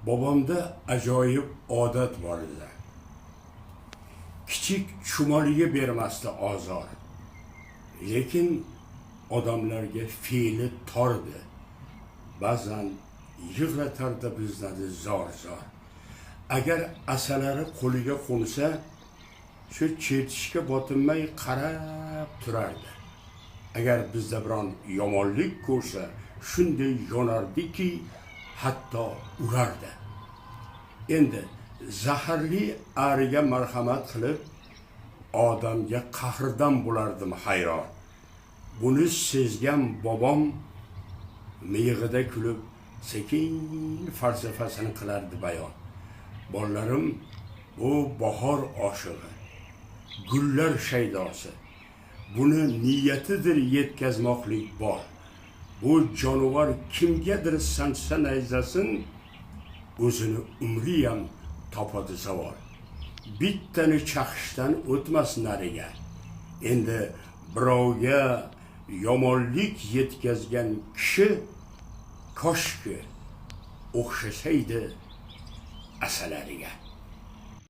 Bobomda ajoyib odat bor edi. Kichik chumoliga bermasdi ozor. Lekin odamlarga fe'li tordi. Ba'zan yig'latardi bizlarni zor-zor. Agar asalari qo'liga qo'nsa, shu chertishga botinmay qarab turardi. Agar bizda biron yomonlik ko'rsa, shunday yonardiki, hatto urardi. Endi zaharli ariga marhamat qilib, odamga qahrdan bo'lardim hayron. Buni sezgan bobom miyig'ida kulib, sekin falsafasini qilardi bayon. Bolalarim, bu bahor oshig'i, gullar shaydosi. Buni niyatidir yetkazmoqlik bor. Bu jonivor kimgadir sanchsa nayzasin, o'zini umriyam topadi zavol. Bittani chaqishdan o'tmas nariga. Endi birovga yomonlik yetkazgan kishi koshki o'xshashaydi asalariga.